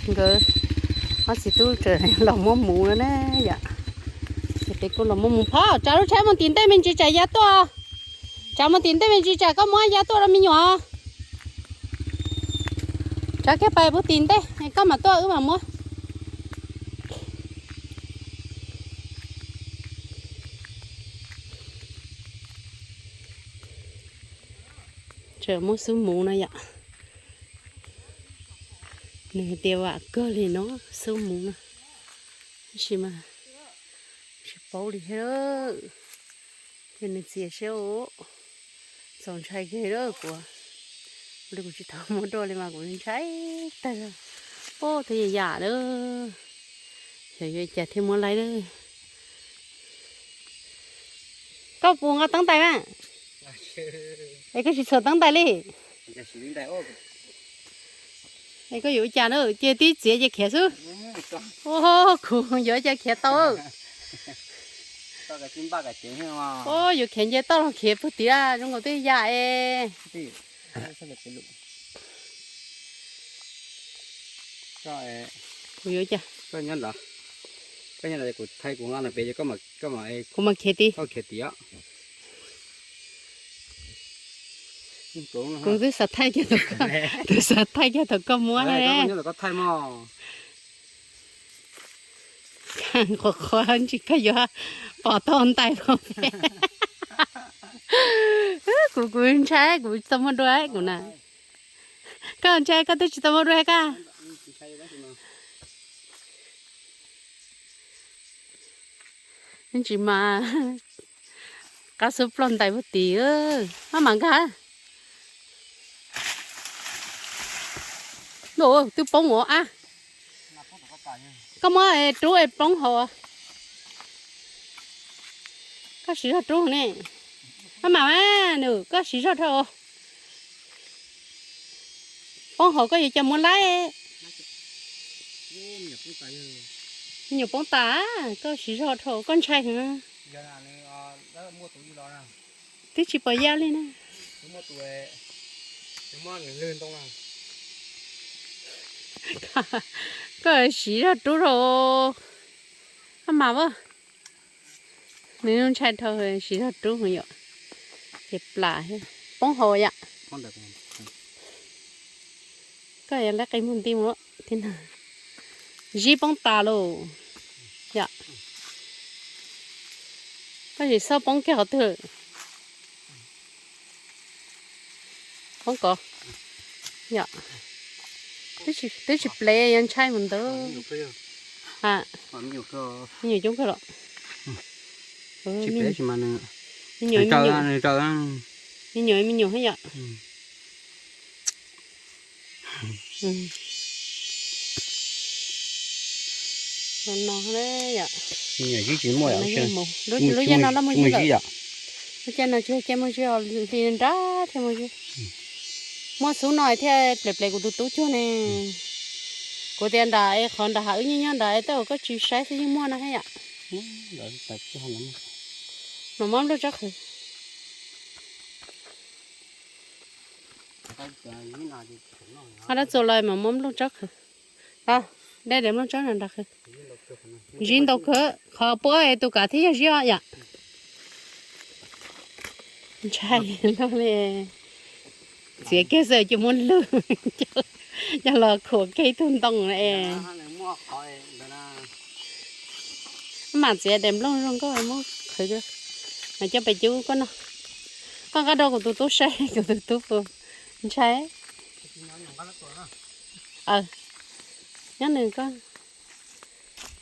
Nkawd ob txiv tub tseem los muab muv no na yom. Ces peb kuj los muab muv. Phov, tsav lub tsheb mus tim ntej me ntsis tsam yav tuaj. Tsav mus tim ntej me ntsis tsam koj muab yav tuaj rau me nyuam. Tsav kiag pais puag tim ntej, koj mam tuaj wb mam muab. Tseem muab xub muv no yom. Nws hais tias vam kawg li no, xub muv no. Tab sis mas tsis paub li thiab. Ces nws txias siab, txaus ntshai kawg li kuv. Ua li kuv tsis tau muab dua li mas kuv ntshai tag. Pab twb yam yam lawm. Xyov yuav cas thiaj muab laib lawm. Koj puas nqa teeb ntais na? Es koj tsis txhuam teeb ntais li. Es koj yuav ua cas na, ces tib txiav ces khiav xwb. Kuv yuav cas khiav tau. Yuav khiav nce toj los khiav puag tim zoo nkaus twb yam es. Kuv yuav cas. Koj nyob ntawd, kuv thaij kuv nqa no pem, kuv mam khiav tim. Kuv twb xav thaij kiag thaum koj, twb xav thaij kiag thaum koj muab thiab. Qhuav qhuav ntsis koj yuav pom tau ntais pem. Kuv, kuv ntshai kuv tsis tau muaj dua kuv na. Koj ntshai koj twb tsis tau muaj dua koj. Ntsis mas qab xub ploj ntais puag tim, maj mam nkag. Twb poob ua ab. Koj muab rub es poob hauv. Koj siv zog rub ne. Maj mam, nws koj siv zog dhau. Poob hauv koj yuav cas muab laib. Me nyuam poob tas, koj siv zog dhau koj ntshai heev. Twb tsis pom yaj li na. Koj siv zog rub rau, maj mam as. Nws ntshai dhau, siv zog rub yom. Ces plam, poob hauv yom. Koj yog lab qe muag nti mus thiab na. Zib poob tas lauj. Yom. Koj sim xauj poob kiag qhov twg. Poob kov. Yom. Twb tsis plev, yog ntshai mus ntawd. Ha. Me nyuam coob kawg los. Me nyuam, me nyuam, me nyuam yom. Lub caij no loj muaj zib lawm. Lub caij no tsis yog caij muaj zib, hli nrab thiaj muaj zib. Muaj xub no thiaj plev plev kuv tus tub cuag ne. Kuv tias nram es qhov nram hav wb nyob nyob nrad es tej zaum koj tsis saib xwb yeej muaj no thiab yom. Mas mob nplooj tsob qhwv. Ho dab txuas los mas mob nplooj tsob qhwv. Dej daim nplooj tsob no nrad qhwv. Zib ntau kawg, qhov puab es tus kav thiab yog zib os yom. Ntshai lawm li. Txiav kiag xwb ces muab lwg, yog los khuam kiag ib tug ntoo es. Mam txiav daim nplooj zoo nkauj muab qhwv, mas coj pem cub koj noj. Koj nqa rau kuv tus tub saib, kuv tus tub puas ntshai. Nyob nws koj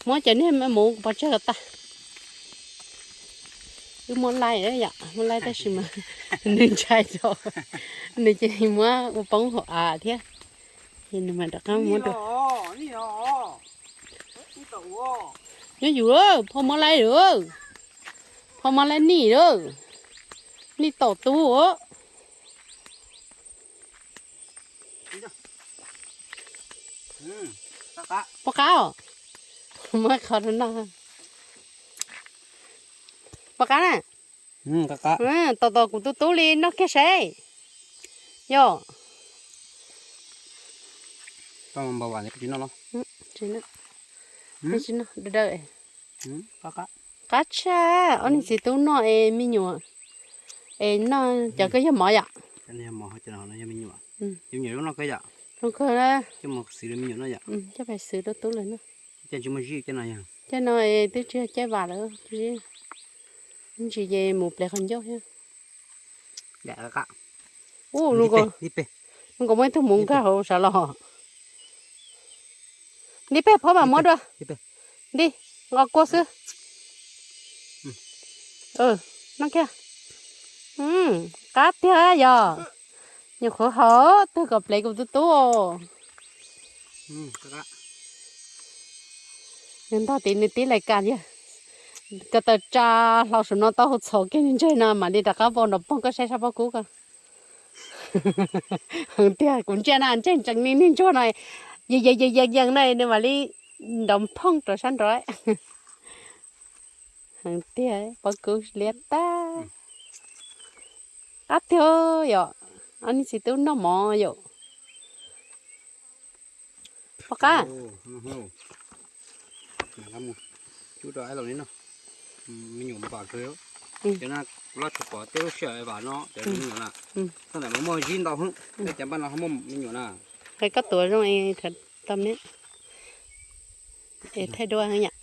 muab cov niag mus pov tseg kom tag. Wb muab laij yom, muab laij tab sis mas nws ntshai zog, nws ces muab ua poob hauv av thiab, ces nws mam rov qab muab dua. Nyob yus, phau muab laij lawm, phau muab laij nij lawm, nij tom tub. Pov qab os, muab qhov rau noj. Pov qab na. Tos tos kuv tus tub li noj kiag saib. Yog. Tsis noj, tsis noj, daw daw. Qab tshaj, ob niag txiv tub noj es me nyuam, es noj cov koj yog mov yom. Zoo kawg, coj pais xwb rau tub lawm no. Cov no twb tsis yog caij vam lawm, ntsis ces mus ple qhov ncauj thiab. Ub, zoo nkaus muaj ib tug mus nkag hauv sav los. Nti peg phob mas muab dua. Nti, nqos kua xwb. Noj kiag. Qab tiag yog. Nyuam qhuav hauv twg kom plev kuv tus tub. Nws ntog tid nws tib lais kas yog ko taw tsa hlau saum no tau hu txhom kiag nws ntseg no mam li rov qab vau nrov poog koj saib sab pob kub ko. Heev tiag, kuv ntsia na ntseg ntsees li niag ntsuag no, yees yees yees yees na nws mam li nrov phooj rau sab nrov. Heev tiag, pob kub liab tag. Qab tiag yom, ob niag txiv tub noj mov yom. Pom qab. Me nyuam vam kawg, cov no kuv loj tshua pom tej lub sij hawm vam no cov me nyuam na. Txoj ntawm no muaj zib ntau hwb, tej cov npaj no ho muaj me nyuam na. Qe koj tuav zoo es thaij duab yom.